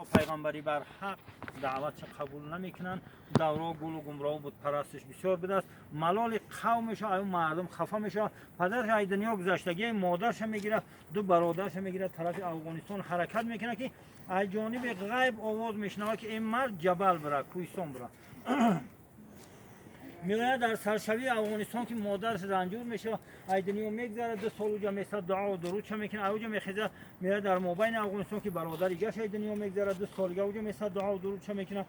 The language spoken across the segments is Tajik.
Пайғамбарӣ бар ҳақ даъватша қабул намекунанд. Давро гулу гумроҳ буд, парастиш бисёр будааст. Малоли қавм мешавад, аю мардум хафа мешавад. Падараш ай дунё гузаштагӣ, модарша мегирад, ду бародарша мегирад, тарафи Афғонистон ҳаракат мекунад, ки аз ҷониби ғайб овоз мешунавад, ки ин мард ҷабал бира, кӯҳистон бира. Меояд дар саршавии Афғонистон, ки модараш ранҷур мешавад, ай дунё мегзарад. 2 сол уҷа месад, дуо дурудша мекунад. Уҷа мехезад, меояд дар мобайни Афғонистон, ки бародари гаш ай дунё мегзарад. 2 солига уҷа месад, дуо дурудша мекунад.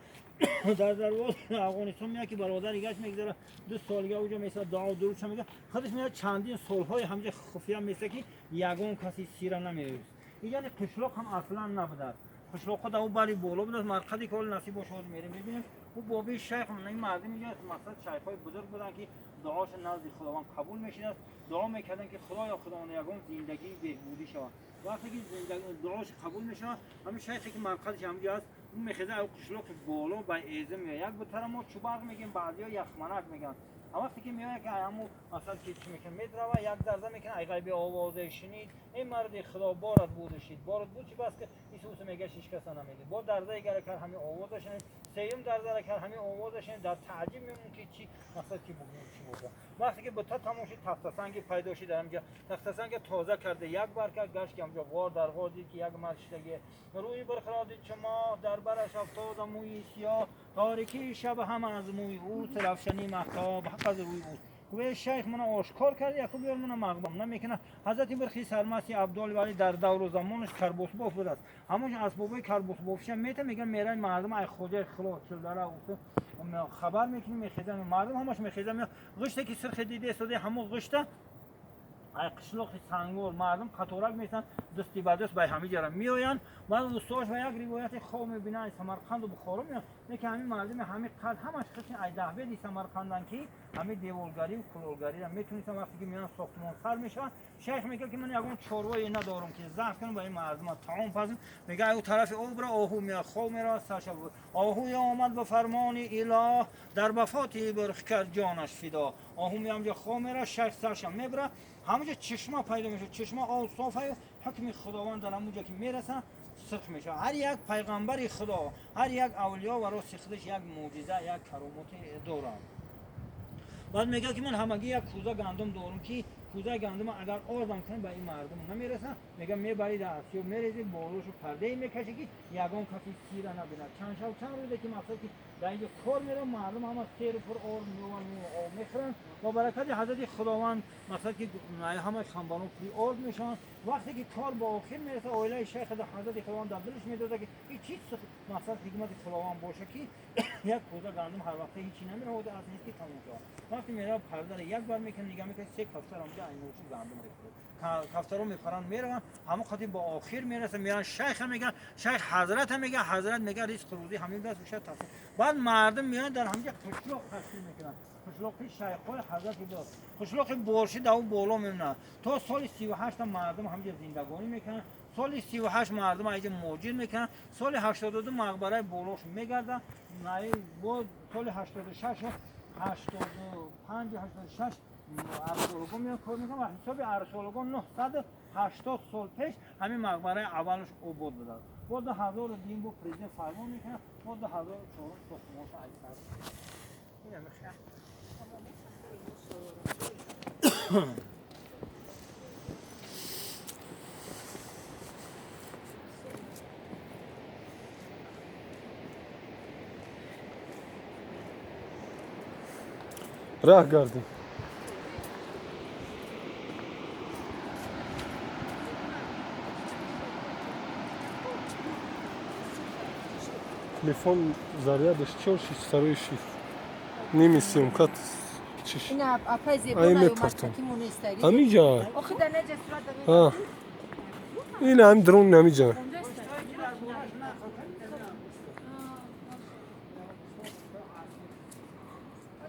Дар дарвози Афғонистон меояд, ки бародари гаш мегзарад. 2 солига уҷа месад, дуо дурудша мекунад. Худаш меояд, чандин солҳои ҳамҷа хуфия месад, ки ягон каси сира намеёст. Яъне қишлоқ ҳам аслан набудааст. Қишлоқҳо дар бари боло будааст. Марқаде ки ҳоли насиб бошад, мерем, мебинем. Ӯ боби шайх, ин мардум инҷа мақсад шайхҳои бузург буданд, ки дуоша назди Худованд қабул мешудааст. Дуо мекарданд, ки Худоё, Худованд, ягон зиндагии беҳбудӣ шавад. Вақте ки дуош қабул мешавад, ҳамин шайхе ки марқадиш ҳамҷо аст, ӯ мехезад, ав қишлоқи боло ба эза меояд. Як бутара мо чубарқ мегӯем, баъзиҳо яхманак мегӯянд. Вақте ки меояд, ки ҳаму масалан ки чӣ мекунад, медрава, як зарза мекунад, ай ғайби овозе шунид: «Эй марди Худо, борат будушид, борат буд». Чи бас ки Исус мега, ҳеч каса намедид. Бо дарзаи гара кард, ҳамин овоза шунид. Сеюм дарзара кард, ҳамин овоза шунид. Дар таъҷиб мемон, ки чӣ мақсад ки чӣ буда. Вақте ки бута тамом шуд, тахтасанги пайдо шуд. Дар ҳамҷа тахтасанги тоза карда, як бар кард, гашт, ки ҳамҷа ғор дар ғор дид, ки як мард шидаги. Рӯи бархро дид чу моҳ, дар бараш афтода мӯи сиёҳ, торикии шаб ҳама аз мӯи ӯст, равшании маҳтоб ҳақ аз рӯи ӯст. Гӯяд: «Шайх, мана ошкор кард, яку биёр, мана мағбам намекунад». Ҳазрати Бирхи Сармасти Абдоли Вали дар давру замонаш карбосбоф будааст. Ҳамон асбобои карбосбофиша мета, меган: «Мерай мардум, ай хоҷаи хило чилдара хабар мекунӣ». Мехезан мардум, ҳамаш мехезан. Ғиште ки сирхе дида истода, ҳамон ғишта ай қишлоқи Сангор мардум қаторак месан, дасти ба даст ба ҳами ҷара меоянд. Баъд устош ба як ривояти хоб мебинанд, ай Самарқанду Бухоро меоянд. Лекин ҳамин мардуми ҳами қад ҳамаш қисми ай даҳбеди Самарқанданд, ки ҳами деволгарию кулолгариро метунистанд. Вақте ки меоянд, сохтмон сар мешаванд. Шайх мегӯяд, ки ман ягон чорвое надорам, ки забҳ кунам, ба ин мардума таом пазм. Мега: «Ӯ тарафи об бира, оҳу меояд, хоб меравад сарша». Оҳуе омад ба фармони илоҳ, дар вафоти Бурх кард ҷонаш фидо. Оҳу меамҷа хоб меравад, шайх сарша мебира. Ҳамонҷа чишма пайдо мешавад, чишма об софаю ҳукми Худованд дар ҳамонҷа ки мерасанд, сирх мешавад. Ҳар як пайғамбари Худо, ҳар як авлиё ва рости худаш як мӯъҷиза, як каромоте дорад. Баъд мегӯяд, ки ман ҳамагӣ як кӯза гандум дорам, ки кӯзаи гандума агар ордам кунам, ба ин мардум намерасам. Мега: «Мебарӣ, дар осиёб мерезӣ, болошу пардае мекашӣ, ки ягон каси сира набинад». Чанд шаб, чанд рӯзе ки мақсад ки дар инҷо кор меравад, мардум ҳама серу пур орд меованд, об мехӯранд. Бо баракати ҳазрати Худованд мақсад ки ҳама шамбанон пури орд мешаванд. Вақте ки кор ба охир мерасад, оилаи шайх ҳазрати Худованд дар дилаш медода, ки ин чӣ мақсад ҳикмати Худованд боша, ки як кӯза гандум ҳар вақта ҳечи намеравад, аз нест ки тамом шавад. Вақте меравад, пардара як бар мекунад, нигаҳ мекунад, се кафтар ҳамҷа айноши гандум рехта. Кафтаро мепаранд, мераванд. Ҳамон қати ба охир мерасанд, мераванд, шайха мегӯянд, шайх ҳазрата мегӯяд. Ҳазрат мегӯяд: «Ризқу рӯзӣ ҳамин даст бошад, тақсим». Баъд мардум меоянд, дар ҳамҷа қишлоқ ташкил мекунанд, қишлоқи шайхҳои ҳазрати бо қишлоқи Борши дар боло мемонад. То соли 38-та мардум ҳамҷа зиндагонӣ мекунанд. Соли 38 мардум аиҷа муҳоҷир мекунанд. Соли 82 мақбараи болош мегардад. Бо соли 86, 85, 86 археологон меоянд, кор мекунанд ва ҳисоби археологон 980 сол пеш ҳамин мақбараи аввалаш обод будааст. Бо 2002 бо президент фармон мекунад, бо 2004 сохтмонша айсар. Ин ҳами хел. Раҳ гардем. Телефон зарядаш чор шиш, сарои шиш. Ними съёмка чиш. Ина апай зебо. Ай, наёмад. мепартом. Ки монестари. Ҳамиҷа. Охи да неҷа сурат да. Ҳа. Ин ҳам дрон ҳамиҷа.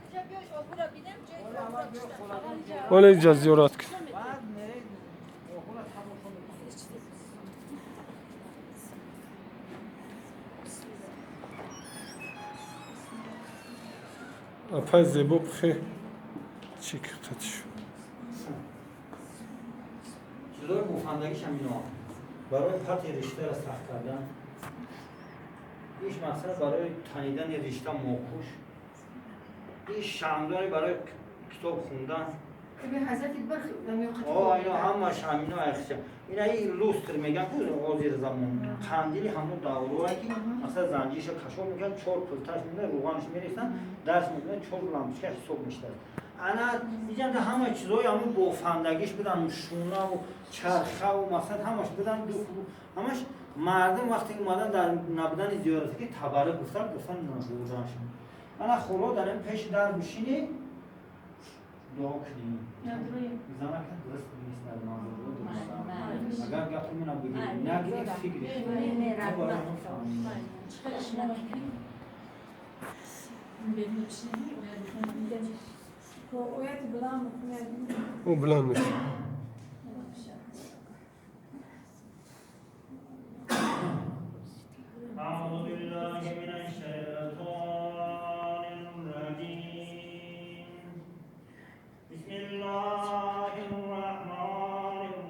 Инҷа биёш, оҳура бинем, ҷои оҳура киштан. Вале инҷа зиёрат кун. Баъд меред, охура тамошо мекунед. Апай зебо пхе чӣ қатиш. Чизои бофандагиш ҳамино барои пати риштаро сахт кардан. Иш масалан барои танидани ришта мокуш, иш шамдони барои китоб хундан. Ино ҳамаш ҳамино айхша. Ина и люстр меган ку ҳозир замон. Қандили ҳамон давруае ки масалан занҷиша кашол мекунанд, чор пулташ мекунанд, рӯғанаш мерехтанд, дарс мекунанд, чор лампочка ҳисоб мешавад. Ана иҷанда ҳама чизҳои ҳамон бофандагиш будан, шунаву чархаву масалан ҳамаш будан, ду ҳамаш мардум вақте омадан дар набудани зиёрат ки табаррук гуфтан, гуфтан набуданш. Ана хуло дар ин пеши дар бишинӣ, дуо кунӣ. Занака дуруст нест дар манзурро дуруст. Агар гапи мана бигирӣ, нагирӣ, фикри. О, билан мешавад.